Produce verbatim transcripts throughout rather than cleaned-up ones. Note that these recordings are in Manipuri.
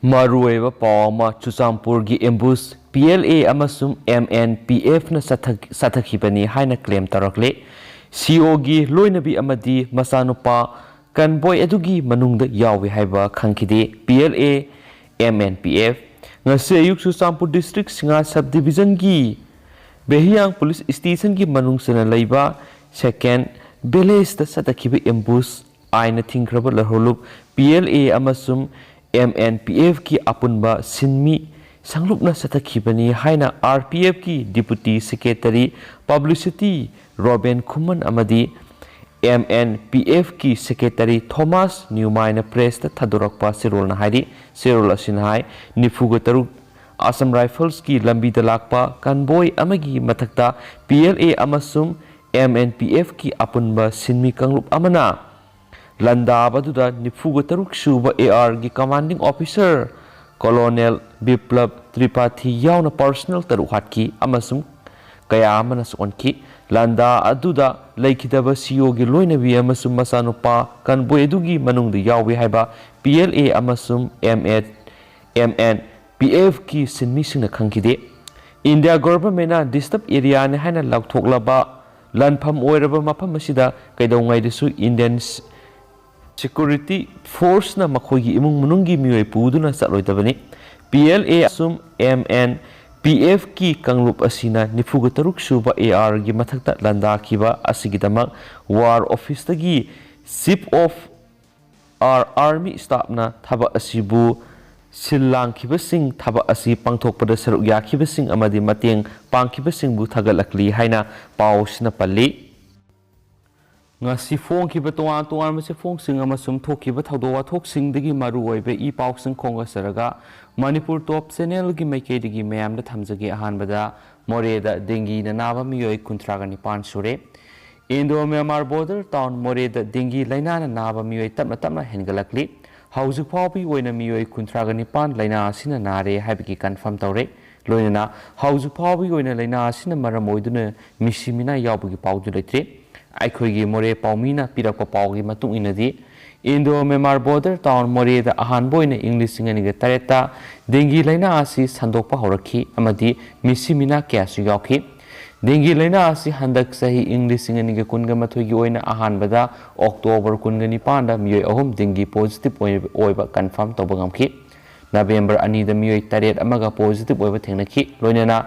ꯃꯔꯨꯑꯣꯏꯕ ꯄꯥꯎ ꯑꯃ, ꯆꯨꯔꯆꯥꯟꯄꯨꯔꯒꯤ ꯑꯦꯝꯕꯨꯁ ꯄꯤ ꯑꯦꯜ ꯑꯦ ꯑꯃꯁꯨꯡ ꯑꯦꯝ ꯑꯦꯟ ꯄꯤ ꯑꯦꯐꯅ ꯆꯠꯊꯈꯤꯕꯅꯤ ꯍꯥꯏꯅ ꯀ꯭ꯂꯦꯝ ꯇꯧꯔꯛꯂꯦ꯫ ꯁꯤ ꯑꯣꯒꯤ ꯂꯣꯏꯅꯕꯤ ꯑꯃꯗꯤ ꯃꯆꯥꯅꯨꯄꯥ ꯀꯟꯕꯣꯏ ꯑꯗꯨꯒꯤ ꯃꯅꯨꯡꯗ ꯌꯥꯎꯏ ꯍꯥꯏꯕ ꯈꯪꯈꯤꯗꯦ꯫ P L A, M N P F. ꯉꯁꯤ ꯑꯌꯨꯛ ꯆꯨꯔꯆꯥꯟꯄꯨꯔ ꯗꯤꯁꯇ꯭ꯔꯤꯛ ꯁꯤꯡꯉꯥ ꯁꯕ ꯗꯤꯕꯤꯖꯟꯒꯤ ꯕꯦꯍꯤꯌꯥꯡ ꯄꯨꯂꯤꯁ ꯁ꯭ꯇꯦꯁꯟꯒꯤ ꯃꯅꯨꯡ ꯆꯟꯅ ꯂꯩꯕ ꯁꯦꯀꯦꯟ ꯚꯤꯂꯦꯖꯇ ꯆꯠꯊꯈꯤꯕ ꯑꯦꯝꯕꯨꯁ ꯑꯥꯏꯟꯅ ꯊꯤꯡꯈ꯭ꯔꯕ ꯂꯍꯣꯂꯨꯞ ꯄꯤ ꯑꯦꯜ ꯑꯦ ꯑꯃꯁꯨꯡ ꯑꯦꯝ ꯑꯦꯟ ꯄꯤ ꯑꯦꯐꯀꯤ ꯑꯄꯨꯟꯕ ꯁꯤꯟꯃꯤ ꯁꯪꯂꯨꯞꯅ ꯆꯠꯊꯈꯤꯕꯅꯤ ꯍꯥꯏꯅ ꯑꯥꯔ ꯄꯤ ꯑꯦꯐꯀꯤ deputy secretary publicity Roben Khuman ꯑꯃꯗꯤ ꯑꯦꯝ ꯑꯦꯟ ꯄꯤ ꯑꯦꯐꯀꯤ ꯁꯦꯀ꯭ꯔꯦꯇꯔꯤ ꯊꯣꯃꯥꯁ ꯅ꯭ꯌꯨꯃꯥꯏꯅ ꯄ꯭ꯔꯦꯁꯇ ꯊꯥꯗꯣꯔꯛꯄ ꯆꯦꯔꯣꯜꯅ ꯍꯥꯏꯔꯤ꯫ ꯆꯦꯔꯣꯜ ꯑꯁꯤꯅ ꯍꯥꯏ, ꯅꯤꯐꯨꯒ ꯇꯔꯨꯛ ꯑꯁꯥꯝ ꯔꯥꯏꯐꯜꯁꯀꯤ ꯂꯝꯕꯤꯗ ꯂꯥꯛꯄ ꯀꯟꯕꯣꯏ ꯑꯃꯒꯤ ꯃꯊꯛꯇ ꯄꯤ ꯑꯦꯜ ꯑꯦ ꯑꯃꯁꯨꯡ ꯑꯦꯝ ꯑꯦꯟ ꯄꯤ ꯑꯦꯐꯀꯤ ꯑꯄꯨꯟꯕ ꯁꯤꯟꯃꯤ ꯀꯥꯡꯂꯨꯞ ꯑꯃꯅ ꯂꯥꯟꯗꯥꯕ ꯑꯗꯨꯗ ꯅꯤꯐꯨꯒ ꯇꯔꯨꯛ ꯁꯨꯕ ꯑꯦ ꯑꯥꯔꯒꯤ ꯀꯃꯥꯟꯗꯤꯡ ꯑꯣꯐꯤꯁꯔ ꯀꯣꯂꯣꯅꯦꯜ ꯕꯤꯄ꯭ꯂꯕ ꯇ꯭ꯔꯤꯄꯥꯊꯤ ꯌꯥꯎꯅ ꯄꯔꯁꯅꯦꯜ ꯇꯔꯨꯛ ꯍꯥꯠꯈꯤ ꯑꯃꯁꯨꯡ ꯀꯌꯥ ꯑꯃꯅ ꯁꯣꯛꯍꯟꯈꯤ꯫ ꯂꯥꯟꯗꯥ ꯑꯗꯨꯗ ꯂꯩꯈꯤꯗꯕ ꯁꯤ ꯑꯣꯒꯤ ꯂꯣꯏꯅꯕꯤ ꯑꯃꯁꯨꯡ ꯃꯆꯥꯅꯨꯄꯥ ꯀꯟꯕꯣꯏ ꯑꯗꯨꯒꯤ ꯃꯅꯨꯡꯗ ꯌꯥꯎꯏ ꯍꯥꯏꯕ ꯄꯤ ꯑꯦꯜ ꯑꯦ ꯑꯃꯁꯨꯡ ꯑꯦꯝ ꯑꯦꯟ ꯄꯤ ꯑꯦꯐꯀꯤ ꯁꯤꯟꯃꯤꯁꯤꯡꯅ ꯈꯪꯈꯤꯗꯦ꯫ ꯏꯟꯗꯤꯌꯥ ꯒꯣꯚꯔꯟꯃꯦꯟꯠꯅ ꯗꯤꯁꯇꯔꯕ ꯑꯦꯔꯤꯌꯥꯅꯤ ꯍꯥꯏꯅ ꯂꯥꯎꯊꯣꯛꯂꯕ ꯂꯥꯟꯐꯝ ꯑꯣꯏꯔꯕ ꯃꯐꯝ ꯑꯁꯤꯗ ꯀꯩꯗꯧꯉꯩꯗꯁꯨ ꯏꯟꯗꯤꯌꯟ ꯁꯦꯀ꯭ꯌꯨꯔꯤꯇꯤ ꯐꯣꯔꯁꯅ ꯃꯈꯣꯏꯒꯤ ꯏꯃꯨꯡ ꯃꯅꯨꯡꯒꯤ ꯃꯤꯑꯣꯏ ꯄꯨꯗꯨꯅ ꯆꯠꯂꯣꯏꯗꯕꯅꯤ꯫ ꯄꯤ ꯑꯦꯜ ꯑꯦ ꯑꯃꯁꯨꯡ ꯑꯦꯝ ꯑꯦꯟ ꯄꯤ ꯑꯦꯐꯀꯤ ꯀꯥꯡꯂꯨꯞ ꯑꯁꯤꯅ ꯅꯤꯐꯨꯒ ꯇꯔꯨꯛ ꯁꯨꯕ ꯑꯦ ꯑꯥꯔꯒꯤ ꯃꯊꯛꯇ ꯂꯥꯟꯗꯥꯈꯤꯕ ꯑꯁꯤꯒꯤꯗꯃꯛ ꯋꯥꯔ ꯑꯣꯐꯤꯁꯇꯒꯤ ꯆꯤꯐ ꯑꯣꯐ ꯑꯥꯔ ꯑꯥꯔꯃꯤ ꯁ꯭ꯇꯥꯐꯅ ꯊꯕꯛ ꯑꯁꯤꯕꯨ ꯁꯤꯜ ꯂꯥꯡꯈꯤꯕꯁꯤꯡ, ꯊꯕꯛ ꯑꯁꯤ ꯄꯥꯡꯊꯣꯛꯄꯗ ꯁꯔꯨꯛ ꯌꯥꯈꯤꯕꯁꯤꯡ ꯑꯃꯗꯤ ꯃꯇꯦꯡ ꯄꯥꯡꯈꯤꯕꯁꯤꯡꯕꯨ ꯊꯥꯒꯠꯂꯛꯂꯤ ꯍꯥꯏꯅ ꯄꯥꯎ ꯑꯁꯤꯅ ꯄꯜꯂꯤ꯫ ꯉꯁꯤ ꯐꯣꯡꯈꯤꯕ ꯇꯣꯉꯥꯟ ꯇꯣꯉꯥꯟꯕ ꯆꯦꯐꯣꯡꯁꯤꯡ ꯑꯃꯁꯨꯡ ꯊꯣꯛꯈꯤꯕ ꯊꯧꯗꯣꯛ ꯋꯥꯊꯣꯛꯁꯤꯡꯗꯒꯤ ꯃꯔꯨꯑꯣꯏꯕ ꯏ ꯄꯥꯎꯁꯤꯡ ꯈꯣꯝꯒꯠꯆꯔꯒ ꯃꯅꯤꯄꯨꯔ ꯇꯣꯞ ꯆꯦꯅꯦꯜꯒꯤ ꯃꯥꯏꯀꯩꯗꯒꯤ ꯃꯌꯥꯝꯗ ꯊꯝꯖꯒꯦ꯫ ꯑꯍꯥꯟꯕꯗ, ꯃꯣꯔꯦꯗ ꯗꯦꯡꯒꯤꯅ ꯅꯥꯕ ꯃꯤꯑꯣꯏ ꯀꯨꯟꯊ꯭ꯔꯥꯒ ꯅꯤꯄꯥꯟ ꯁꯨꯔꯦ꯫ ꯏꯟꯗꯣ ꯃ꯭ꯌꯥꯟꯃꯥꯔ ꯕꯣꯔꯗꯔ ꯇꯥꯎꯟ ꯃꯣꯔꯦꯗ ꯗꯦꯡꯒꯤ ꯂꯥꯏꯅꯥꯅ ꯅꯥꯕ ꯃꯤꯑꯣꯏ ꯇꯞꯅ ꯇꯞꯅ ꯍꯦꯟꯒꯠꯂꯛꯂꯤ꯫ ꯍꯧꯖꯤꯛ ꯐꯥꯎꯕꯒꯤ ꯑꯣꯏꯅ ꯃꯤꯑꯣꯏ ꯀꯨꯟꯊ꯭ꯔꯥꯒ ꯅꯤꯄꯥꯟ ꯂꯥꯏꯅꯥ ꯑꯁꯤꯅ ꯅꯥꯔꯦ ꯍꯥꯏꯕꯒꯤ ꯀꯟꯐꯥꯔꯝ ꯇꯧꯔꯦ꯫ ꯂꯣꯏꯅꯅ ꯍꯧꯖꯤꯛ ꯐꯥꯎꯕꯒꯤ ꯑꯣꯏꯅ ꯂꯥꯏꯅꯥ ꯑꯁꯤꯅ ꯃꯔꯝ ꯑꯣꯏꯗꯨꯅ ꯃꯤꯁꯤ ꯃꯤꯅꯥ ꯌꯥꯎꯕꯒꯤ ꯄꯥꯎꯗꯤ ꯂꯩꯇ꯭ꯔꯤ꯫ ꯑꯩꯈꯣꯏꯒꯤ ꯃꯣꯔꯦ ꯄꯥꯎꯃꯤꯅ ꯄꯤꯔꯛꯄ ꯄꯥꯎꯒꯤ ꯃꯇꯨꯡ ꯏꯟꯅꯗꯤ, ꯏꯟꯗꯣ ꯃ꯭ꯌꯥꯟꯃꯥꯔ ꯕꯣꯔꯗꯔ ꯇꯥꯎꯟ ꯃꯣꯔꯦꯗ ꯑꯍꯥꯟꯕ ꯑꯣꯏꯅ ꯏꯪ ꯂꯤꯁꯤꯡ ꯑꯅꯤꯒ ꯇꯔꯦꯠꯇ ꯗꯦꯡꯒꯤ ꯂꯥꯏꯅꯥ ꯑꯁꯤ ꯁꯟꯗꯣꯛꯄ ꯍꯧꯔꯛꯈꯤ ꯑꯃꯗꯤ ꯃꯤꯁꯤ ꯃꯤꯅꯥ ꯀꯌꯥꯁꯨ ꯌꯥꯎꯈꯤ꯫ ꯗꯦꯡꯒꯤ ꯂꯥꯏꯅꯥ ꯑꯁꯤ ꯍꯟꯗꯛ ꯆꯍꯤ ꯏꯪ ꯂꯤꯁꯤꯡ ꯑꯅꯤꯒ ꯀꯨꯟꯒ ꯃꯥꯊꯣꯏꯒꯤ ꯑꯣꯏꯅ ꯑꯍꯥꯟꯕꯗ ꯑꯣꯛꯇꯣꯕꯔ ꯀꯨꯟꯒ ꯅꯤꯄꯥꯟꯗ ꯃꯤꯑꯣꯏ ꯑꯍꯨꯝ ꯗꯦꯡꯒꯤ ꯄꯣꯖꯤꯇꯤꯚ ꯑꯣꯏ-, ꯑꯣꯏꯕ ꯀꯟꯐꯥꯔꯝ ꯇꯧꯕ ꯉꯝꯈꯤ꯫ ꯅꯕꯦꯝꯕꯔ ꯑꯅꯤꯗ ꯃꯤꯑꯣꯏ ꯇꯔꯦꯠ ꯑꯃꯒ ꯄꯣꯖꯤꯇꯤꯚ ꯑꯣꯏꯕ ꯊꯦꯡꯅꯈꯤ꯫ ꯂꯣꯏꯅꯅ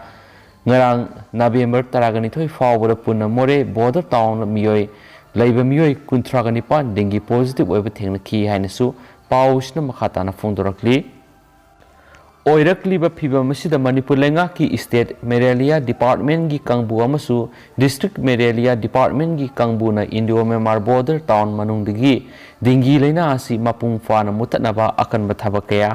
ꯉꯔꯥꯡ ꯅꯕꯦꯝꯕꯔ ꯇꯔꯥꯒ ꯅꯤꯊꯣꯏ ꯐꯥꯎꯕꯗ ꯄꯨꯟꯅ ꯃꯣꯔꯦ ꯕꯣꯔꯗꯔ ꯇꯥꯎꯟ ꯃꯤꯑꯣꯏ, ꯂꯩꯕ ꯃꯤꯑꯣꯏ ꯀꯨꯟꯊ꯭ꯔꯥꯒ ꯅꯤꯄꯥꯟ ꯗꯦꯡꯒꯤ ꯄꯣꯖꯤꯇꯤꯚ ꯑꯣꯏꯕ ꯊꯦꯡꯅꯈꯤ ꯍꯥꯏꯅꯁꯨ ꯄꯥꯎꯁꯤꯅ ꯃꯈꯥ ꯇꯥꯅ ꯐꯣꯡꯗꯣꯔꯛꯂꯤ꯫ ꯑꯣꯏꯔꯛꯂꯤꯕ ꯐꯤꯚꯝ ꯑꯁꯤꯗ ꯃꯅꯤꯄꯨꯔ ꯂꯩꯉꯥꯛꯀꯤ ꯁ꯭ꯇꯦꯠ ꯃꯦꯂꯦꯔꯤꯌꯥ ꯗꯤꯄꯥꯔꯠꯃꯦꯟꯒꯤ ꯀꯥꯡꯕꯨ ꯑꯃꯁꯨ ꯗꯤꯁꯇ꯭ꯔꯤꯛ ꯃꯦꯂꯦꯔꯤꯌꯥ ꯗꯤꯄꯥꯔꯠꯃꯦꯟꯒꯤ ꯀꯥꯡꯕꯨꯅ ꯏꯟꯗꯣ ꯃ꯭ꯌꯥꯟꯃꯥꯔ ꯕꯣꯔꯗꯔ ꯇꯥꯎꯟ ꯃꯅꯨꯡꯗꯒꯤ ꯗꯦꯡꯒꯤ ꯂꯥꯏꯅꯥ ꯑꯁꯤ ꯃꯄꯨꯡ ꯐꯥꯅ ꯃꯨꯠꯊꯠꯅꯕ ꯑꯀꯟꯕ ꯊꯕꯛ ꯀꯌꯥ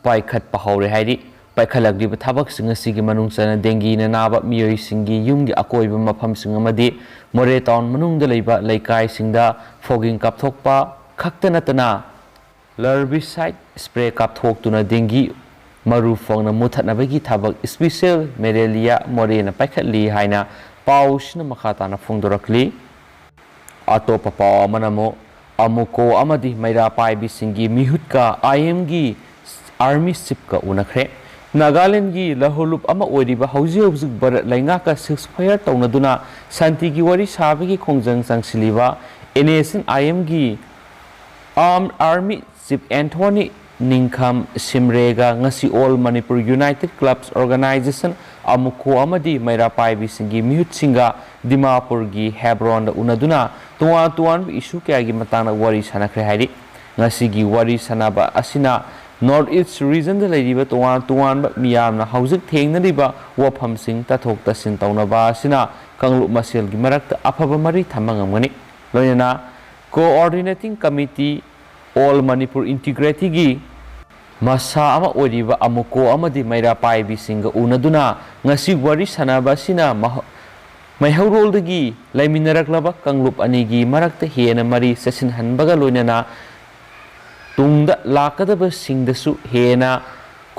ꯄꯥꯏꯈꯠꯄ ꯍꯧꯔꯦ ꯍꯥꯏꯔꯤ꯫ ꯄꯥꯏꯈꯠꯂꯛꯂꯤꯕ ꯊꯕꯛꯁꯤꯡ ꯑꯁꯤꯒꯤ ꯃꯅꯨꯡ ꯆꯟꯅ ꯗꯦꯡꯒꯤꯅ ꯅꯥꯕ ꯃꯤꯑꯣꯏꯁꯤꯡꯒꯤ ꯌꯨꯝꯒꯤ ꯑꯀꯣꯏꯕ ꯃꯐꯝꯁꯤꯡ ꯑꯃꯗꯤ ꯃꯣꯔꯦ ꯇꯥꯎꯟ ꯃꯅꯨꯡꯗ ꯂꯩꯕ ꯂꯩꯀꯥꯏꯁꯤꯡꯗ ꯐꯣꯒꯤꯡ ꯀꯥꯞꯊꯣꯛꯄ ꯈꯛꯇ ꯅꯠꯇꯅ ꯂꯔꯕꯤꯁꯥꯏꯠ ꯁ꯭ꯄ꯭ꯔꯦ ꯀꯥꯞꯊꯣꯛꯇꯨꯅ ꯗꯦꯡꯒꯤ ꯃꯔꯨ ꯐꯪꯅ ꯃꯨꯠꯊꯠꯅꯕꯒꯤ ꯊꯕꯛ ꯁ꯭ꯄꯤꯁꯦꯜ ꯃꯦꯂꯦꯔꯤꯌꯥ ꯃꯣꯔꯦꯅ ꯄꯥꯏꯈꯠꯂꯤ ꯍꯥꯏꯅ ꯄꯥꯎꯁꯤꯅ ꯃꯈꯥ ꯇꯥꯅ ꯐꯣꯡꯗꯣꯔꯛꯂꯤ꯫ ꯑꯇꯣꯞꯄ ꯄꯥꯎ ꯑꯃꯅ ꯑꯃꯨꯛ ꯑꯃꯨꯀꯣ ꯑꯃꯗꯤ ꯃꯩꯔꯥ ꯄꯥꯏꯕꯤꯁꯤꯡꯒꯤ ꯃꯤꯍꯨꯠꯀ ꯑꯥꯏ ꯑꯦꯝꯒꯤ ꯑꯥꯔꯃꯤ ꯆꯤꯐꯀ ꯎꯅꯈ꯭ꯔꯦ꯫ ꯅꯥꯒꯥꯂꯦꯟꯗꯒꯤ ꯂꯍꯨꯂꯨꯞ ꯑꯃ ꯑꯣꯏꯔꯤꯕ ꯍꯧꯖꯤꯛ ꯍꯧꯖꯤꯛ ꯚꯥꯔꯠ ꯂꯩꯉꯥꯛꯀ ceasefire ꯇꯧꯅꯗꯨꯅ ꯁꯥꯟꯇꯤꯒꯤ ꯋꯥꯔꯤ ꯁꯥꯕꯒꯤ ꯈꯣꯡꯖꯪ ꯆꯪꯁꯤꯜꯂꯤꯕ ꯑꯦꯟ ꯑꯦꯁ ꯑꯦꯟ ꯑꯥꯏ ꯑꯦꯝꯒꯤ ꯑꯥꯔꯝ ꯑꯥꯔꯃꯤ ꯆꯤꯐ ꯑꯦꯟꯊꯣꯅꯤ ꯅꯤꯡꯈꯝ ꯁꯤꯝꯔꯦꯒ ꯉꯁꯤ All Manipur United Clubs Organisation, ꯑꯃꯨꯀꯣ ꯑꯃꯗꯤ ꯃꯩꯔꯥ ꯄꯥꯏꯕꯤꯁꯤꯡꯒꯤ ꯃꯤꯍꯨꯠꯁꯤꯡꯒ ꯗꯤꯃꯥꯄꯨꯔꯒꯤ ꯍꯦꯕ꯭ꯔꯣꯟꯗ ꯎꯅꯗꯨꯅ ꯇꯣꯉꯥꯟ ꯇꯣꯉꯥꯟꯕ ꯏꯁꯨ ꯀꯌꯥꯒꯤ ꯃꯇꯥꯡꯗ ꯋꯥꯔꯤ ꯁꯥꯟꯅꯈ꯭ꯔꯦ ꯍꯥꯏꯔꯤ꯫ ꯉꯁꯤꯒꯤ ꯋꯥꯔꯤ ꯁꯥꯟꯅꯕ ꯑꯁꯤꯅ North East regionꯗ ꯂꯩꯔꯤꯕ ꯇꯣꯉꯥꯟ ꯇꯣꯉꯥꯟꯕ ꯃꯤꯌꯥꯝꯅ ꯍꯧꯖꯤꯛ ꯊꯦꯡꯅꯔꯤꯕ ꯋꯥꯐꯝꯁꯤꯡ ꯇꯥꯊꯣꯛ ꯇꯥꯁꯤꯟ ꯇꯧꯅꯕ ꯑꯁꯤꯅ ꯀꯥꯡꯂꯨꯞ ꯃꯁꯦꯜꯒꯤ ꯃꯔꯛꯇ ꯑꯐꯕ ꯃꯔꯤ ꯊꯝꯕ ꯉꯝꯒꯅꯤ꯫ ꯂꯣꯏꯅꯅ Coordinating Committee All Manipur Integrityꯒꯤ ꯃꯁꯥ ꯑꯃ ꯑꯣꯏꯔꯤꯕ ꯑꯃꯨꯀꯣ ꯑꯃꯗꯤ ꯃꯩꯔꯥ ꯄꯥꯏꯕꯤꯁꯤꯡꯒ ꯎꯅꯗꯨꯅ ꯉꯁꯤ ꯋꯥꯔꯤ ꯁꯥꯟꯅꯕ ꯑꯁꯤꯅ ꯃꯍ-, ꯃꯩꯍꯧꯔꯣꯜꯗꯒꯤ ꯂꯩꯃꯤꯟꯅꯔꯛꯂꯕ ꯀꯥꯡꯂꯨꯞ ꯑꯅꯤꯒꯤ ꯃꯔꯛꯇ ꯍꯦꯟꯅ ꯃꯔꯤ ꯆꯠꯁꯤꯟꯍꯟꯕꯒ ꯂꯣꯏꯅꯅ ꯇꯨꯡꯗ ꯂꯥꯛꯀꯗꯕꯁꯤꯡꯗꯁꯨ ꯍꯦꯟꯅ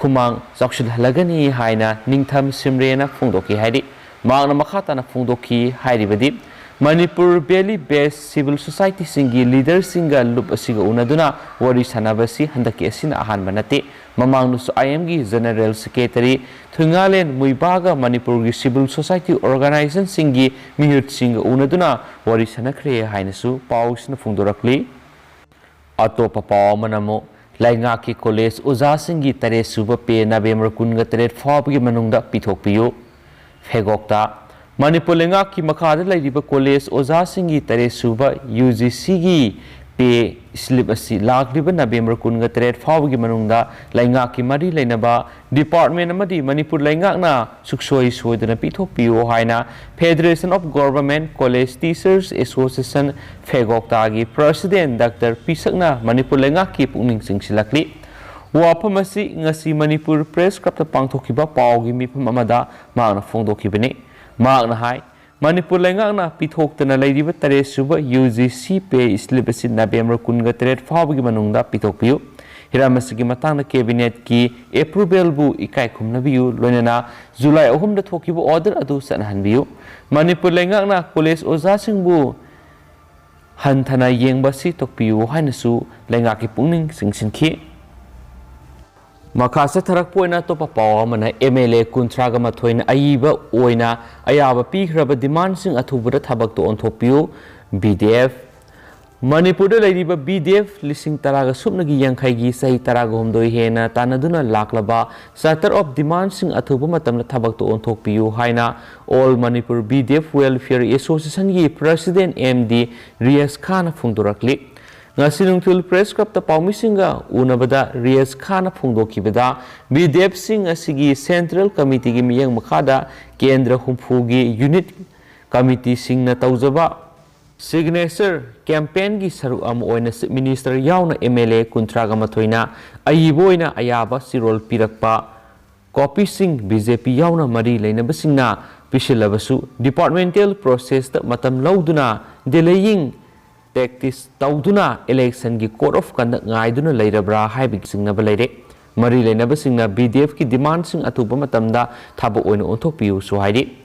ꯈꯨꯃꯥꯡ ꯆꯥꯎꯁꯤꯜꯍꯜꯂꯒꯅꯤ ꯍꯥꯏꯅ ꯅꯤꯡꯊꯝ ꯁꯤꯝꯔꯦꯅ ꯐꯣꯡꯗꯣꯛꯈꯤ ꯍꯥꯏꯔꯤ꯫ ꯃꯍꯥꯛꯅ ꯃꯈꯥ ꯇꯥꯅ ꯐꯣꯡꯗꯣꯛꯈꯤ ꯍꯥꯏꯔꯤꯕꯗꯤ, ꯃꯅꯤꯄꯨꯔ ꯚꯦꯂꯤ ꯕꯦꯁ ꯁꯤꯚꯤꯜ ꯁꯣꯁꯥꯏꯇꯤꯁꯤꯡꯒꯤ ꯂꯤꯗꯔꯁꯤꯡꯒ ꯂꯨꯞ ꯑꯁꯤꯒ ꯎꯅꯗꯨꯅ ꯋꯥꯔꯤ ꯁꯥꯟꯅꯕ ꯑꯁꯤ ꯍꯟꯗꯛꯀꯤ ꯑꯁꯤꯅ ꯑꯍꯥꯟꯕ ꯅꯠꯇꯦ꯫ ꯃꯃꯥꯡꯗꯁꯨ ꯑꯥꯏ ꯑꯦꯝꯒꯤ ꯖꯦꯅꯔꯦꯜ ꯁꯦꯀ꯭ꯔꯦꯇꯔꯤ ꯊꯨꯏꯉꯥꯂꯦꯟ ꯃꯨꯏꯕꯥꯒ ꯃꯅꯤꯄꯨꯔꯒꯤ ꯁꯤꯚꯤꯜ ꯁꯣꯁꯥꯏꯇꯤ ꯑꯣꯔꯒꯅꯥꯏꯖꯦꯁꯟꯁꯤꯡꯒꯤ ꯃꯤꯍꯨꯠꯁꯤꯡꯒ ꯎꯅꯗꯨꯅ ꯋꯥꯔꯤ ꯁꯥꯟꯅꯈ꯭ꯔꯦ ꯍꯥꯏꯅꯁꯨ ꯄꯥꯎꯁꯤꯅ ꯐꯣꯡꯗꯣꯔꯛꯂꯤ꯫ ꯑꯇꯣꯞꯄ ꯄꯥꯎ ꯑꯃꯅ ꯑꯃꯨꯛ ꯂꯩꯉꯥꯛꯀꯤ ꯀꯣꯂꯦꯖ ꯑꯣꯖꯥꯁꯤꯡꯒꯤ ꯇꯔꯦꯠ ꯁꯨꯕ ꯄꯦ ꯅꯕꯦꯝꯕꯔ ꯀꯨꯟꯒ ꯇꯔꯦꯠ ꯐꯥꯎꯕꯒꯤ ꯃꯅꯨꯡꯗ ꯄꯤꯊꯣꯛꯄꯤꯌꯨ꯫ ꯐꯦꯒꯣꯛꯇ, ꯃꯅꯤꯄꯨꯔ ꯂꯩꯉꯥꯛꯀꯤ ꯃꯈꯥꯗ ꯂꯩꯔꯤꯕ ꯀꯣꯂꯦꯖ ꯑꯣꯖꯥꯁꯤꯡꯒꯤ ꯇꯔꯦꯠ ꯁꯨꯕ ꯌꯨ ꯖꯤ ꯁꯤꯒꯤ ꯄꯦ ꯁ꯭ꯂꯤꯞ ꯑꯁꯤ ꯂꯥꯛꯂꯤꯕ ꯅꯕꯦꯝꯕꯔ ꯀꯨꯟꯒ ꯇꯔꯦꯠ ꯐꯥꯎꯕꯒꯤ ꯃꯅꯨꯡꯗ ꯂꯩꯉꯥꯛꯀꯤ ꯃꯔꯤ ꯂꯩꯅꯕ ꯗꯤꯄꯥꯔꯠꯃꯦꯟ ꯑꯃꯗꯤ ꯃꯅꯤꯄꯨꯔ ꯂꯩꯉꯥꯛꯅ ꯁꯨꯛꯁꯣꯏ ꯁꯣꯏꯗꯅ ꯄꯤꯊꯣꯛꯄꯤꯌꯨ ꯍꯥꯏꯅ Federation of Government College Teachers Association, ꯐꯦꯒꯣꯛꯇꯥꯒꯤ ꯄ꯭ꯔꯁꯤꯗꯦꯟ ꯗꯥꯛꯇꯔ ꯄꯤꯁꯛꯅ ꯃꯅꯤꯄꯨꯔ ꯂꯩꯉꯥꯛꯀꯤ ꯄꯨꯛꯅꯤꯡ ꯆꯤꯡꯁꯤꯜꯂꯛꯂꯤ꯫ ꯋꯥꯐꯝ ꯑꯁꯤ ꯉꯁꯤ ꯃꯅꯤꯄꯨꯔ ꯄ꯭ꯔꯦꯁ ꯀ꯭ꯂꯕꯇ ꯄꯥꯡꯊꯣꯛꯈꯤꯕ ꯄꯥꯎꯒꯤ ꯃꯤꯐꯝ ꯑꯃꯗ ꯃꯍꯥꯛꯅ ꯐꯣꯡꯗꯣꯛꯈꯤꯕꯅꯤ꯫ ꯃꯍꯥꯛꯅ ꯍꯥꯏ, ꯃꯅꯤꯄꯨꯔ ꯂꯩꯉꯥꯛꯅ ꯄꯤꯊꯣꯛꯇꯅ ꯂꯩꯔꯤꯕ ꯇꯔꯦꯠ ꯁꯨꯕ ꯌꯨ ꯖꯤ ꯁꯤ ꯄꯦ ꯁ꯭ꯂꯤꯞ ꯑꯁꯤ ꯅꯕꯦꯝꯕꯔ ꯀꯨꯟꯒ ꯇꯔꯦꯠ ꯐꯥꯎꯕꯒꯤ ꯃꯅꯨꯡꯗ ꯄꯤꯊꯣꯛꯄꯤꯌꯨ꯫ ꯍꯤꯔꯝ ꯑꯁꯤꯒꯤ ꯃꯇꯥꯡꯗ ꯀꯦꯕꯤꯅꯦꯠꯀꯤ ꯑꯦꯄ꯭ꯔꯨꯚꯦꯜꯕꯨ ꯏꯀꯥꯏ ꯈꯨꯝꯅꯕꯤꯌꯨ, ꯂꯣꯏꯅꯅ ꯖꯨꯂꯥꯏ ꯑꯍꯨꯝꯗ ꯊꯣꯛꯈꯤꯕ ꯑꯣꯔꯗꯔ ꯑꯗꯨ ꯆꯠꯅꯍꯟꯕꯤꯌꯨ꯫ ꯃꯅꯤꯄꯨꯔ ꯂꯩꯉꯥꯛꯅ ꯀꯣꯂꯦꯖ ꯑꯣꯖꯥꯁꯤꯡꯕꯨ ꯍꯟꯊꯅ ꯌꯦꯡꯕ ꯑꯁꯤ ꯇꯣꯛꯄꯤꯌꯨ ꯍꯥꯏꯅꯁꯨ ꯂꯩꯉꯥꯛꯀꯤ ꯄꯨꯛꯅꯤꯡ ꯆꯤꯡꯁꯤꯟꯈꯤ꯫ ꯃꯈꯥ ꯆꯠꯊꯔꯛꯄ ꯑꯣꯏꯅ ꯑꯇꯣꯞꯄ ꯄꯥꯎ ꯑꯃꯅ, ꯑꯦꯝ ꯑꯦꯜ ꯑꯦ ꯀꯨꯟꯊ꯭ꯔꯥꯒ ꯃꯥꯊꯣꯏꯅ ꯑꯏꯕ ꯑꯣꯏꯅ ꯑꯌꯥꯕ ꯄꯤꯈ꯭ꯔꯕ ꯗꯤꯃꯥꯟꯁꯤꯡ ꯑꯊꯨꯕꯗ ꯊꯕꯛꯇ ꯑꯣꯟꯊꯣꯛꯄꯤꯌꯨ꯫ ꯕꯤ ꯗꯤ ꯑꯦꯐ, ꯃꯅꯤꯄꯨꯔꯗ ꯂꯩꯔꯤꯕ ꯕꯤ ꯗꯤ ꯑꯦꯐ ꯂꯤꯁꯤꯡ ꯇꯔꯥꯒ ꯁꯨꯞꯅꯒꯤ ꯌꯥꯡꯈꯩꯒꯤ ꯆꯍꯤ ꯇꯔꯥꯒ ꯍꯨꯝꯗꯣꯏ ꯍꯦꯟꯅ ꯇꯥꯟꯅꯗꯨꯅ ꯂꯥꯛꯂꯕ Charter of Demandsꯁꯤꯡ ꯑꯊꯨꯕ ꯃꯇꯝꯗ ꯊꯕꯛꯇ ꯑꯣꯟꯊꯣꯛꯄꯤꯌꯨ ꯍꯥꯏꯅ All Manipur B D F Welfare Associationꯒꯤ ꯄ꯭ꯔꯁꯤꯗꯦꯟ ꯑꯦꯝ ꯗꯤ ꯔꯤꯌꯥꯁ ꯈꯥꯟꯅ ꯐꯣꯡꯗꯣꯔꯛꯂꯤ꯫ ꯉꯁꯤ ꯅꯨꯡꯊꯤꯜ ꯄ꯭ꯔꯦꯁ ꯀ꯭ꯂꯕꯇ ꯄꯥꯎꯃꯤꯁꯤꯡꯒ ꯎꯅꯕꯗ ꯔꯤꯌꯥꯁ ꯈꯥꯟꯅ ꯐꯣꯡꯗꯣꯛꯈꯤꯕꯗ, ꯕꯤ ꯗꯤ ꯑꯦꯐꯁꯤꯡ ꯑꯁꯤꯒꯤ ꯁꯦꯟꯇ꯭ꯔꯦꯜ ꯀꯃꯤꯇꯤꯒꯤ ꯃꯤꯠꯌꯦꯡ ꯃꯈꯥꯗ ꯀꯦꯟꯗ꯭ꯔ ꯍꯨꯝꯐꯨꯒꯤ ꯌꯨꯅꯤꯠ ꯀꯃꯤꯇꯤꯁꯤꯡꯅ ꯇꯧꯖꯕ ꯁꯤꯒꯅꯦꯆꯔ ꯀꯦꯝꯄꯦꯟꯒꯤ ꯁꯔꯨꯛ ꯑꯃ ꯑꯣꯏꯅ ꯆꯤꯐ ꯃꯤꯅꯤꯁꯇꯔ ꯌꯥꯎꯅ ꯑꯦꯝ ꯑꯦꯜ ꯑꯦ ꯀꯨꯟꯊ꯭ꯔꯥꯒ ꯃꯥꯊꯣꯏꯅ ꯑꯏꯕ ꯑꯣꯏꯅ ꯑꯌꯥꯕ ꯆꯤꯔꯣꯜ ꯄꯤꯔꯛꯄ ꯀꯣꯄꯤꯁꯤꯡ ꯕꯤ ꯖꯦ ꯄꯤ ꯌꯥꯎꯅ ꯃꯔꯤ ꯂꯩꯅꯕꯁꯤꯡꯅ ꯄꯤꯁꯤꯜꯂꯕꯁꯨ, ꯗꯤꯄꯥꯔꯠꯃꯦꯟꯇꯦꯜ ꯄ꯭ꯔꯣꯁꯦꯁꯇ ꯃꯇꯝ ꯂꯧꯗꯨꯅ delaying tactics ꯇꯧꯗꯨꯅ ꯏꯂꯦꯛꯁꯟꯒꯤ code of conduct ꯉꯥꯏꯗꯨꯅ ꯂꯩꯔꯕ꯭ꯔꯥ ꯍꯥꯏꯕꯒꯤ ꯆꯤꯡꯅꯕ ꯂꯩꯔꯦ꯫ ꯃꯔꯤ ꯂꯩꯅꯕꯁꯤꯡꯅ ꯕꯤ ꯗꯤ ꯑꯦꯐꯀꯤ ꯗꯤꯃꯥꯟꯁꯤꯡ ꯑꯊꯨꯕ ꯃꯇꯝꯗ ꯊꯕꯛ ꯑꯣꯏꯅ ꯑꯣꯟꯊꯣꯛꯄꯤꯌꯨꯁꯨ ꯍꯥꯏꯔꯤ꯫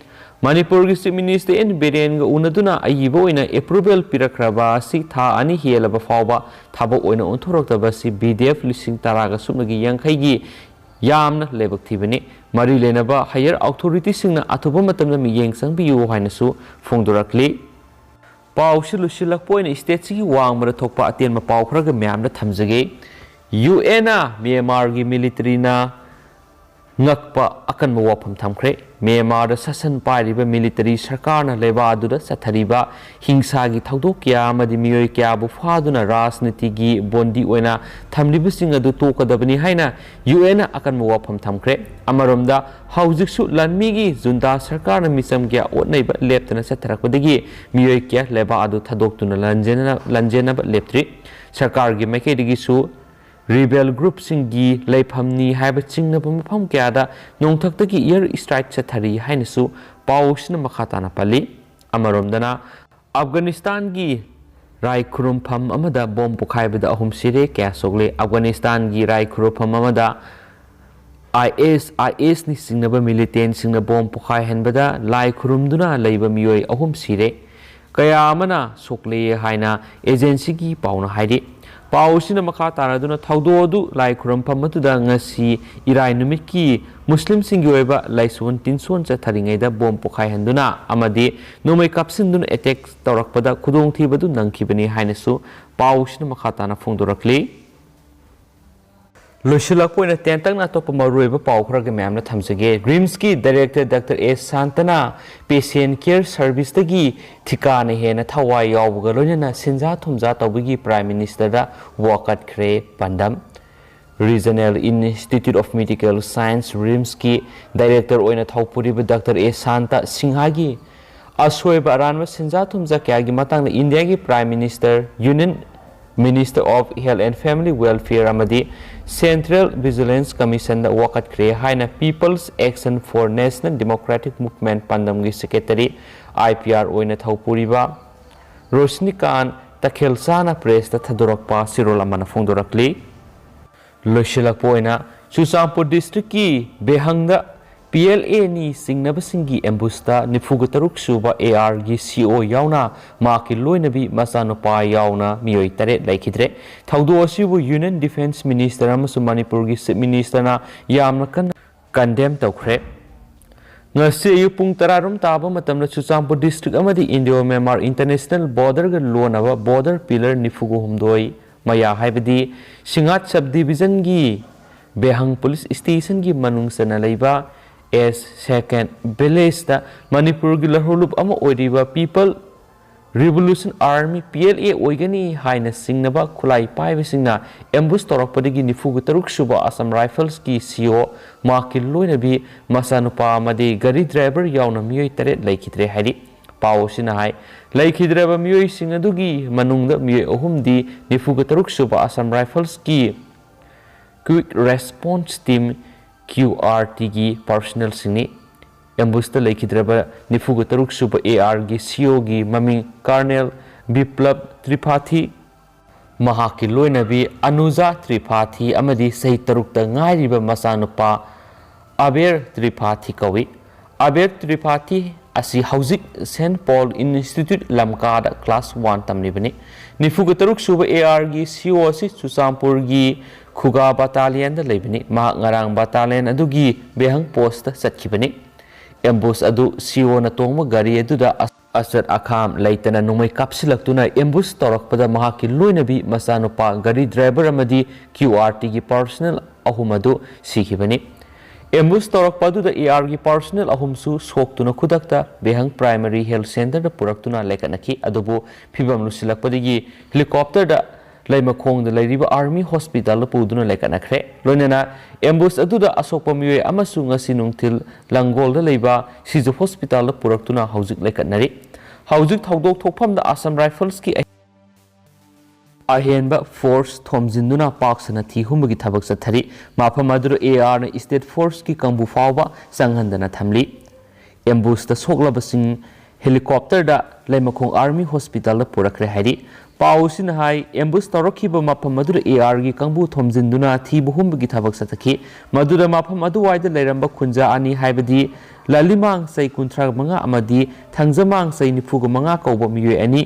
ꯃꯅꯤꯄꯨꯔꯒꯤ Chief Minister N Birenꯒ ꯎꯅꯗꯨꯅ ꯑꯏꯕ ꯑꯣꯏꯅ approval ꯄꯤꯔꯛꯈ꯭ꯔꯕ ꯑꯁꯤ ꯊꯥ ꯑꯅꯤ ꯍꯦꯜꯂꯕ ꯐꯥꯎꯕ ꯊꯕꯛ ꯑꯣꯏꯅ ꯑꯣꯟꯊꯣꯔꯛꯇꯕ ꯑꯁꯤ B D F ꯂꯤꯁꯤꯡ ꯇꯔꯥꯒ ꯁꯨꯞꯅꯒꯤ ꯌꯥꯡꯈꯩꯒꯤ ꯌꯥꯝꯅ ꯂꯥꯏꯕꯛ ꯊꯤꯕꯅꯤ꯫ ꯃꯔꯤ ꯂꯩꯅꯕ higher authorityꯁꯤꯡꯅ ꯑꯊꯨꯕ ꯃꯇꯝꯗ ꯃꯤꯠꯌꯦꯡ ꯆꯪꯕꯤꯌꯨ ꯍꯥꯏꯅꯁꯨ ꯐꯣꯡꯗꯣꯔꯛꯂꯤ꯫ ꯄꯥꯎꯁꯤ ꯂꯣꯏꯁꯤꯜꯂꯛꯄ ꯑꯣꯏꯅ stateꯁꯤꯒꯤ ꯋꯥꯡꯃꯗ ꯊꯣꯛꯄ ꯑꯇꯦꯟꯕ ꯄꯥꯎ ꯈꯔꯒ ꯃꯌꯥꯝꯗ ꯊꯝꯖꯒꯦ꯫ UNꯅ ꯃ꯭ꯌꯥꯟꯃꯥꯔꯒꯤ militaryꯅ ꯉꯛꯄ ꯑꯀꯟꯕ ꯋꯥꯐꯝ ꯊꯝꯈ꯭ꯔꯦ꯫ ꯃ꯭ꯌꯥꯟꯃꯥꯔꯗ ꯁꯥꯁꯟ ꯄꯥꯏꯔꯤꯕ military ꯁꯔꯀꯥꯔꯅ ꯂꯩꯕꯥꯛ ꯑꯗꯨꯗ ꯆꯠꯊꯔꯤꯕ ꯍꯤꯡꯁꯥꯒꯤ ꯊꯧꯗꯣꯛ ꯀꯌꯥ ꯑꯃꯗꯤ ꯃꯤꯑꯣꯏ ꯀꯌꯥꯕꯨ ꯐꯥꯗꯨꯅ ꯔꯥꯖꯅꯤꯇꯤꯒꯤ ꯕꯣꯟꯗꯤ ꯑꯣꯏꯅ ꯊꯝꯂꯤꯕꯁꯤꯡ ꯑꯗꯨ ꯇꯣꯛꯀꯗꯕꯅꯤ ꯍꯥꯏꯅ UNꯅ ꯑꯀꯟꯕ ꯋꯥꯐꯝ ꯊꯝꯈ꯭ꯔꯦ꯫ ꯑꯃꯔꯣꯝꯗ, ꯍꯧꯖꯤꯛꯁꯨ ꯂꯥꯟꯃꯤꯒꯤ ꯖꯨꯟꯇꯥ ꯁꯔꯀꯥꯔꯅ ꯃꯤꯆꯝ ꯀꯌꯥ ꯑꯣꯠꯅꯩꯕ ꯂꯦꯞꯇꯅ ꯆꯠꯊꯔꯛꯄꯗꯒꯤ ꯃꯤꯑꯣꯏ ꯀꯌꯥ ꯂꯩꯕꯥꯛ ꯑꯗꯨ ꯊꯥꯗꯣꯛꯇꯨꯅ ꯂꯥꯟꯖꯦꯟꯅ-, ꯂꯥꯟꯖꯦꯟꯅꯕ ꯂꯦꯞꯇ꯭ꯔꯤ꯫ ꯁꯔꯀꯥꯔꯒꯤ ꯃꯥꯏꯀꯩꯗꯒꯤꯁꯨ rebel groupꯁꯤꯡꯒꯤ ꯂꯩꯐꯝꯅꯤ ꯍꯥꯏꯕ ꯆꯤꯡꯅꯕ ꯃꯐꯝ ꯀꯌꯥꯗ ꯅꯣꯡꯊꯛꯇꯒꯤ air strike ꯆꯠꯊꯔꯤ ꯍꯥꯏꯅꯁꯨ ꯄꯥꯎꯁꯤꯅ ꯃꯈꯥ ꯇꯥꯅ ꯄꯜꯂꯤ꯫ ꯑꯃꯔꯣꯝꯗꯅ, ꯑꯐꯒꯥꯅꯤꯁꯇꯥꯟꯒꯤ ꯂꯥꯏ ꯈꯨꯔꯨꯝꯐꯝ ꯑꯃꯗ ꯕꯣꯝ ꯄꯣꯈꯥꯏꯕꯗ ꯑꯍꯨꯝ ꯁꯤꯔꯦ, ꯀꯌꯥ ꯁꯣꯛꯂꯦ? ꯑꯐꯒꯥꯅꯤꯁꯇꯥꯟꯒꯤ ꯂꯥꯏ ꯈꯨꯔꯨꯝꯐꯝ ꯑꯃꯗ IS, ISꯅꯤ ꯆꯤꯡꯅꯕ militantꯁꯤꯡꯅ ꯕꯣꯝ ꯄꯣꯈꯥꯏꯍꯟꯕꯗ ꯂꯥꯏ ꯈꯨꯔꯨꯝꯗꯨꯅ ꯂꯩꯕ ꯃꯤꯑꯣꯏ ꯑꯍꯨꯝ ꯁꯤꯔꯦ, ꯀꯌꯥ ꯑꯃꯅ ꯁꯣꯛꯂꯦ ꯍꯥꯏꯅ agencyꯒꯤ ꯄꯥꯎꯅ ꯍꯥꯏꯔꯤ꯫ ꯄꯥꯎ ꯑꯁꯤꯅ ꯃꯈꯥ ꯇꯥꯔꯗꯨꯅ, ꯊꯧꯗꯣꯛ ꯑꯗꯨ ꯂꯥꯏ ꯈꯨꯔꯨꯝꯐꯝ ꯑꯗꯨꯗ ꯉꯁꯤ ꯏꯔꯥꯏ ꯅꯨꯃꯤꯠꯀꯤ ꯃꯨꯁꯂꯤꯝꯁꯤꯡꯒꯤ ꯑꯣꯏꯕ ꯂꯥꯏꯁꯣꯟ ꯇꯤꯟꯁꯣꯟ ꯆꯠꯊꯔꯤꯉꯩꯗ ꯕꯣꯝ ꯄꯣꯈꯥꯏꯍꯟꯗꯨꯅ ꯑꯃꯗꯤ ꯅꯣꯡꯃꯩ ꯀꯥꯞꯁꯤꯟꯗꯨꯅ attack ꯇꯧꯔꯛꯄꯗ ꯈꯨꯗꯣꯡꯊꯤꯕ ꯑꯗꯨ ꯅꯪꯈꯤꯕꯅꯤ ꯍꯥꯏꯅꯁꯨ ꯄꯥꯎꯁꯤꯅ ꯃꯈꯥ ꯇꯥꯅ ꯐꯣꯡꯗꯣꯔꯛꯂꯤ꯫ ꯂꯣꯏꯁꯤꯜꯂꯛꯄ ꯑꯣꯏꯅ ꯇꯦꯟꯇꯛꯅ ꯑꯇꯣꯞꯄ ꯃꯔꯨꯑꯣꯏꯕ ꯄꯥꯎ ꯈꯔꯒ ꯃꯌꯥꯝꯅ ꯊꯝꯖꯒꯦ꯫ RIMSꯀꯤ director Doctor S ꯁꯥꯟꯇꯅ patient care serviceꯇꯒꯤ ꯊꯤꯀꯥꯅ ꯍꯦꯟꯅ ꯊꯋꯥꯏ ꯌꯥꯎꯕꯒ ꯂꯣꯏꯅꯅ ꯁꯦꯟꯖꯥ ꯊꯨꯝꯖꯥ ꯇꯧꯕꯒꯤ Prime Ministerꯗ ꯋꯥꯀꯠꯈ꯭ꯔꯦ ꯄꯥꯟꯗꯝ꯫ Regional Institute of Medical Science, RIMSꯀꯤ director ꯑꯣꯏꯅ ꯊꯧꯄꯨꯔꯤꯕ Doctor S ꯁꯥꯟꯇ ꯁꯤꯡꯍꯒꯤ ꯑꯁꯣꯏꯕ ꯑꯔꯥꯟꯕ ꯁꯦꯟꯖꯥ ꯊꯨꯝꯖꯥ ꯀꯌꯥꯒꯤ ꯃꯇꯥꯡꯗ ꯏꯟꯗꯤꯌꯥꯒꯤ Prime Minister, Union Minister of Health and Family Welfare ꯑꯃꯗꯤ Central Vigilance Commissionꯗ ꯋꯥꯀꯠꯈ꯭ꯔꯦ ꯍꯥꯏꯅ People's Action for National Democratic Movement ꯄꯥꯟꯗꯝꯒꯤ secretary, IPR ꯑꯣꯏꯅ ꯊꯧꯄꯨꯔꯤꯕ ꯔꯣꯁꯅꯤꯀꯥꯟ ꯇꯈꯦꯜꯆꯥꯅ pressꯇ ꯊꯥꯗꯣꯔꯛꯄ ꯆꯦꯔꯣꯜ ꯑꯃꯅ ꯐꯣꯡꯗꯣꯔꯛꯂꯤ꯫ ꯂꯣꯏꯁꯤꯜꯂꯛꯄ ꯑꯣꯏꯅ ꯆꯨꯔꯆꯥꯟꯄꯨꯔ districtꯀꯤ ꯕꯦꯍꯪꯗ ꯄꯤ ꯑꯦꯜ ꯑꯦ ꯅꯤ ꯆꯤꯡꯅꯕꯁꯤꯡꯒꯤ ꯑꯦꯝꯕꯨꯁꯇ ꯅꯤꯐꯨꯒ ꯇꯔꯨꯛ ꯁꯨꯕ ꯑꯦ ꯑꯥꯔꯒꯤ ꯁꯤ ꯑꯣ ꯌꯥꯎꯅ ꯃꯍꯥꯛꯀꯤ ꯂꯣꯏꯅꯕꯤ ꯃꯆꯥꯅꯨꯄꯥ ꯌꯥꯎꯅ ꯃꯤꯑꯣꯏ ꯇꯔꯦꯠ ꯂꯩꯈꯤꯗ꯭ꯔꯦ꯫ ꯊꯧꯗꯣꯛ ꯑꯁꯤꯕꯨ ꯌꯨꯅꯤꯌꯟ ꯗꯤꯐꯦꯟꯁ ꯃꯤꯅꯤꯁꯇꯔ ꯑꯃꯁꯨꯡ ꯃꯅꯤꯄꯨꯔꯒꯤ ꯆꯤꯐ ꯃꯤꯅꯤꯁꯇꯔꯅ ꯌꯥꯝꯅ ꯀꯟꯅ ꯀꯟꯗꯦꯝ ꯇꯧꯈ꯭ꯔꯦ꯫ ꯉꯁꯤ ꯑꯌꯨꯛ ꯄꯨꯡ ꯇꯔꯥꯔꯣꯝ ꯇꯥꯕ ꯃꯇꯝꯗ ꯆꯨꯔꯆꯥꯟꯄꯨꯔ ꯗꯤꯁꯇ꯭ꯔꯤꯛ ꯑꯃꯗꯤ ꯏꯟꯗꯤꯌꯣ ꯃ꯭ꯌꯥꯟꯃꯥꯔ ꯏꯟꯇꯔꯅꯦꯁꯅꯦꯜ ꯕꯣꯔꯗꯔꯒ ꯂꯣꯟꯅꯕ ꯕꯣꯔꯗꯔ ꯄꯤꯂꯔ ꯅꯤꯐꯨꯒ ꯍꯨꯝꯗꯣꯏ ꯃꯌꯥ, ꯍꯥꯏꯕꯗꯤ ꯁꯤꯡꯉꯥꯠ ꯁꯕ ꯗꯤꯕꯤꯖꯟꯒꯤ ꯕꯦꯍꯪ ꯄꯨꯂꯤꯁ ꯁ꯭ꯇꯦꯁꯟꯒꯤ ꯃꯅꯨꯡ ꯆꯟꯅ ꯂꯩꯕ ꯑꯦꯁ ꯁꯦꯀꯦꯟ ꯚꯤꯂꯦꯖꯇ ꯃꯅꯤꯄꯨꯔꯒꯤ ꯂꯧꯍꯧꯂꯨꯞ ꯑꯃ ꯑꯣꯏꯔꯤꯕ people revolution army, P L A, ꯑꯣꯏꯒꯅꯤ ꯍꯥꯏꯅ ꯆꯤꯡꯅꯕ ꯈꯨꯠꯂꯥꯏ ꯄꯥꯏꯕꯁꯤꯡꯅ ꯑꯦꯝꯕꯨꯁ ꯇꯧꯔꯛꯄꯗꯒꯤ ꯅꯤꯐꯨꯒ ꯇꯔꯨꯛ ꯁꯨꯕ ꯑꯁꯥꯝ ꯔꯥꯏꯐꯜꯁꯀꯤ ꯁꯤ ꯑꯣ, ꯃꯍꯥꯛꯀꯤ ꯂꯣꯏꯅꯕꯤ, ꯃꯆꯥꯅꯨꯄꯥ ꯑꯃꯗꯤ ꯒꯥꯔꯤ ꯗ꯭ꯔꯥꯏꯚꯔ ꯌꯥꯎꯅ ꯃꯤꯑꯣꯏ ꯇꯔꯦꯠ ꯂꯩꯈꯤꯗ꯭ꯔꯦ ꯍꯥꯏꯔꯤ꯫ ꯄꯥꯎ ꯑꯁꯤꯅ ꯍꯥꯏ, ꯂꯩꯈꯤꯗ꯭ꯔꯕ ꯃꯤꯑꯣꯏꯁꯤꯡ ꯑꯗꯨꯒꯤ ꯃꯅꯨꯡꯗ ꯃꯤꯑꯣꯏ ꯑꯍꯨꯝꯗꯤ ꯅꯤꯐꯨꯒ ꯇꯔꯨꯛ ꯁꯨꯕ ꯑꯁꯥꯝ ꯔꯥꯏꯐꯜꯁꯀꯤ quick response team, Q R ꯇꯤꯒꯤ ꯄꯥꯔꯁꯣꯅꯦꯜꯁꯤꯡꯅꯤ꯫ ꯑꯦꯝꯕꯨꯁꯇ ꯂꯩꯈꯤꯗ꯭ꯔꯕ ꯅꯤꯐꯨꯒ ꯇꯔꯨꯛ ꯁꯨꯕ ꯑꯦ ꯑꯥꯔꯒꯤ ꯁꯤ ꯑꯣꯒꯤ ꯃꯃꯤꯡ ꯀꯔꯅꯦꯜ ꯕꯤꯄ꯭ꯂꯕ ꯇ꯭ꯔꯤꯄꯥꯊꯤ, ꯃꯍꯥꯛꯀꯤ ꯂꯣꯏꯅꯕꯤ ꯑꯅꯨꯖꯥ ꯇ꯭ꯔꯤꯄꯥꯊꯤ ꯑꯃꯗꯤ ꯆꯍꯤ ꯇꯔꯨꯛꯇ ꯉꯥꯏꯔꯤꯕ ꯃꯆꯥꯅꯨꯄꯥ ꯑꯕꯦꯔ ꯇ꯭ꯔꯤꯄꯥꯊꯤ ꯀꯧꯏ꯫ ꯑꯕꯦꯔ ꯇ꯭ꯔꯤꯄꯥꯊꯤ ꯑꯁꯤ ꯍꯧꯖꯤꯛ ꯁꯦꯟꯠ ꯄꯣꯜ ꯏꯟꯁꯇꯤꯇ꯭ꯌꯨꯠ ꯂꯝꯀꯥꯗ ꯀ꯭ꯂꯥꯁ ꯋꯥꯟ ꯇꯝꯂꯤꯕꯅꯤ꯫ ꯅꯤꯐꯨꯒ ꯇꯔꯨꯛ ꯁꯨꯕ ꯑꯦ ꯑꯥꯔꯒꯤ ꯁꯤ ꯑꯣ ꯑꯁꯤ ꯆꯨꯔꯆꯥꯟꯄꯨꯔꯒꯤ ꯈꯨꯒꯥ ꯕꯇꯥꯂꯤꯌꯟꯗ ꯂꯩꯕꯅꯤ꯫ ꯃꯍꯥꯛ ꯉꯔꯥꯡ ꯕꯇꯥꯂꯤꯌꯟ ꯑꯗꯨꯒꯤ ꯕꯦꯍꯪ ꯄꯣꯁꯇ ꯆꯠꯈꯤꯕꯅꯤ꯫ ꯑꯦꯝꯕꯨꯁ ꯑꯗꯨ ꯁꯤ ꯑꯣꯅ ꯇꯣꯡꯕ ꯒꯥꯔꯤ ꯑꯗꯨꯗ ꯑꯆꯠ ꯑꯈꯥꯝ ꯂꯩꯇꯅ ꯅꯣꯡꯃꯩ ꯀꯥꯞꯁꯤꯜꯂꯛꯇꯨꯅ ꯑꯦꯝꯕꯨꯁ ꯇꯧꯔꯛꯄꯗ ꯃꯍꯥꯛꯀꯤ ꯂꯣꯏꯅꯕꯤ, ꯃꯆꯥꯅꯨꯄꯥ, ꯒꯥꯔꯤ ꯗ꯭ꯔꯥꯏꯚꯔ ꯑꯃꯗꯤ ꯀ꯭ꯌꯨ ꯑꯥꯔ ꯇꯤꯒꯤ ꯄꯥꯔꯁꯣꯅꯦꯜ ꯑꯍꯨꯝ ꯑꯗꯨ ꯁꯤꯈꯤꯕꯅꯤ꯫ ꯑꯦꯝꯕꯨꯁ ꯇꯧꯔꯛꯄ ꯑꯗꯨꯗ ꯑꯦ ꯑꯥꯔꯒꯤ ꯄꯥꯔꯁꯣꯅꯦꯜ ꯑꯍꯨꯝꯁꯨ ꯁꯣꯛꯇꯨꯅ ꯈꯨꯗꯛꯇ ꯕꯦꯍꯪ ꯄ꯭ꯔꯥꯏꯃꯔꯤ ꯍꯦꯜꯊ ꯁꯦꯟꯇꯔꯗ ꯄꯨꯔꯛꯇꯨꯅ ꯂꯩꯈꯠꯅꯈꯤ꯫ ꯑꯗꯨꯕꯨ ꯐꯤꯕꯝ ꯂꯨꯁꯤꯜꯂꯛꯄꯗꯒꯤ ꯍꯦꯂꯤꯀꯣꯞꯇꯔꯗ ꯂꯩꯃꯈꯣꯡꯗ ꯂꯩꯔꯤꯕ ꯑꯥꯔꯃꯤ ꯍꯣꯁꯄꯤꯇꯥꯜꯗ ꯄꯨꯗꯨꯅ ꯂꯩꯈꯠꯅꯈ꯭ꯔꯦ꯫ ꯂꯣꯏꯅꯅ ꯑꯦꯝꯕꯨꯁ ꯑꯗꯨꯗ ꯑꯁꯣꯛꯄ ꯃꯤꯑꯣꯏ ꯑꯃꯁꯨ ꯉꯁꯤ ꯅꯨꯡꯊꯤꯜ ꯂꯪꯒꯣꯜꯗ ꯂꯩꯕ ꯁꯤꯖ ꯍꯣꯁꯄꯤꯇꯥꯜꯗ ꯄꯨꯔꯛꯇꯨꯅ ꯍꯧꯖꯤꯛ ꯂꯩꯈꯠꯅꯔꯤ꯫ ꯍꯧꯖꯤꯛ ꯊꯧꯗꯣꯛ ꯊꯣꯛꯐꯝꯗ ꯑꯁꯥꯝ ꯔꯥꯏꯐꯜꯁꯀꯤ ꯑꯍꯦꯟꯕ ꯐꯣꯔꯁ ꯊꯣꯝꯖꯤꯟꯗꯨꯅ ꯄꯥꯛ ꯁꯟꯅ ꯊꯤ ꯍꯨꯝꯕꯒꯤ ꯊꯕꯛ ꯆꯠꯊꯔꯤ꯫ ꯃꯐꯝ ꯑꯗꯨꯗ ꯑꯦ ꯑꯥꯔꯅ ꯁ꯭ꯇꯦꯠ ꯐꯣꯔꯁꯀꯤ ꯀꯥꯡꯕꯨ ꯐꯥꯎꯕ ꯆꯪꯍꯟꯗꯅ ꯊꯝꯂꯤ꯫ ꯑꯦꯝꯕꯨꯁꯇ ꯁꯣꯛꯂꯕꯁꯤꯡ ꯍꯦꯂꯤꯀꯣꯞꯇꯔꯗ ꯂꯩꯃꯈꯣꯡ ꯑꯥꯔꯃꯤ ꯍꯣꯁꯄꯤꯇꯥꯜꯗ ꯄꯨꯔꯛꯈ꯭ꯔꯦ ꯍꯥꯏꯔꯤ꯫ ꯄꯥꯎ ꯑꯁꯤꯅ ꯍꯥꯏ, ꯑꯦꯝꯕꯨꯁ ꯇꯧꯔꯛꯈꯤꯕ ꯃꯐꯝ ꯑꯗꯨꯗ ꯑꯦ ꯑꯥꯔꯒꯤ ꯀꯥꯡꯕꯨ ꯊꯣꯝꯖꯤꯟꯗꯨꯅ ꯊꯤꯕ ꯍꯨꯝꯕꯒꯤ ꯊꯕꯛ ꯆꯠꯊꯈꯤ꯫ ꯃꯗꯨꯗ ꯃꯐꯝ ꯑꯗꯨꯋꯥꯏꯗ ꯂꯩꯔꯝꯕ ꯈꯨꯟꯖꯥ ꯑꯅꯤ, ꯍꯥꯏꯕꯗꯤ ꯂꯥꯂꯤꯃꯥꯡ ꯆꯩ ꯀꯨꯟꯊ꯭ꯔꯥ ꯃꯉꯥ ꯑꯃꯗꯤ ꯊꯥꯡꯖꯃꯥꯡ ꯆꯩ ꯅꯤꯐꯨꯒ ꯃꯉꯥ ꯀꯧꯕ ꯃꯤꯑꯣꯏ ꯑꯅꯤ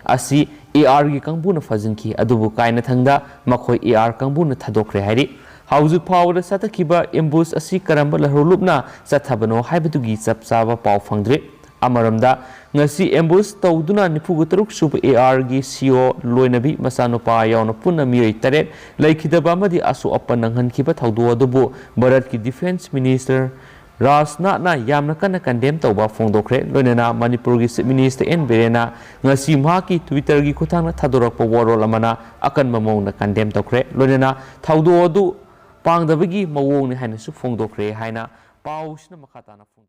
ꯑꯁꯤ ꯑꯦ ꯑꯥꯔꯒꯤ ꯀꯥꯡꯕꯨꯅ ꯐꯥꯖꯤꯟꯈꯤ꯫ ꯑꯗꯨꯕꯨ ꯀꯥꯏꯅꯊꯪꯗ ꯃꯈꯣꯏ ꯑꯦ ꯑꯥꯔ ꯀꯥꯡꯕꯨꯅ ꯊꯥꯗꯣꯛꯈ꯭ꯔꯦ ꯍꯥꯏꯔꯤ꯫ ꯍꯧꯖꯤꯛ ꯐꯥꯎꯕꯗ ꯆꯠꯊꯈꯤꯕ ꯑꯦꯝꯕꯨꯁ ꯑꯁꯤ ꯀꯔꯝꯕ ꯂꯥꯜꯍꯧꯂꯨꯞꯅ ꯆꯠꯊꯕꯅꯣ ꯍꯥꯏꯕꯗꯨꯒꯤ ꯆꯞ ꯆꯥꯕ ꯄꯥꯎ ꯐꯪꯗ꯭ꯔꯤ꯫ ꯑꯃꯔꯣꯝꯗ, ꯉꯁꯤ ꯑꯦꯝꯕꯨꯁ ꯇꯧꯗꯨꯅ ꯅꯤꯐꯨꯒ ꯇꯔꯨꯛ ꯁꯨꯕ ꯑꯦ ꯑꯥꯔꯒꯤ ꯁꯤ ꯑꯣ ꯂꯣꯏꯅꯕꯤ ꯃꯆꯥꯅꯨꯄꯥ ꯌꯥꯎꯅ ꯄꯨꯟꯅ ꯃꯤꯑꯣꯏ ꯇꯔꯦꯠ ꯂꯩꯈꯤꯗꯕ ꯑꯃꯗꯤ ꯑꯁꯣꯛ ꯑꯄꯟ ꯅꯪꯍꯟꯈꯤꯕ ꯊꯧꯗꯣꯛ ꯑꯗꯨꯕꯨ ꯚꯥꯔꯠꯀꯤ ꯗꯤꯐꯦꯟꯁ ꯃꯤꯅꯤꯁꯇꯔ ꯔꯥꯖꯅꯥꯊꯅ ꯌꯥꯝꯅ ꯀꯟꯅ ꯀꯟꯗꯦꯝ ꯇꯧꯕ ꯐꯣꯡꯗꯣꯛꯈ꯭ꯔꯦ꯫ ꯂꯣꯏꯅꯅ ꯃꯅꯤꯄꯨꯔꯒꯤ ꯆꯤꯐ ꯃꯤꯅꯤꯁꯇꯔ ꯑꯦꯟ ꯕꯤꯔꯦꯟꯅ ꯉꯁꯤ ꯃꯍꯥꯛꯀꯤ ꯇ꯭ꯋꯤꯇꯔꯒꯤ ꯈꯨꯠꯊꯥꯡꯗ ꯊꯥꯗꯣꯔꯛꯄ ꯋꯥꯔꯣꯜ ꯑꯃꯅ ꯑꯀꯟꯕ ꯃꯑꯣꯡꯗ ꯀꯟꯗꯦꯝ ꯇꯧꯈ꯭ꯔꯦ꯫ ꯂꯣꯏꯅꯅ ꯊꯧꯗꯣꯛ ꯑꯗꯨ ꯄꯥꯡꯗꯕꯒꯤ ꯃꯑꯣꯡꯅꯤ ꯍꯥꯏꯅꯁꯨ ꯐꯣꯡꯗꯣꯛꯈ꯭ꯔꯦ ꯍꯥꯏꯅ ꯄꯥꯎꯁꯤꯅ ꯃꯈꯥ ꯇꯥꯅ ꯐꯣꯡꯗꯣꯛꯏ꯫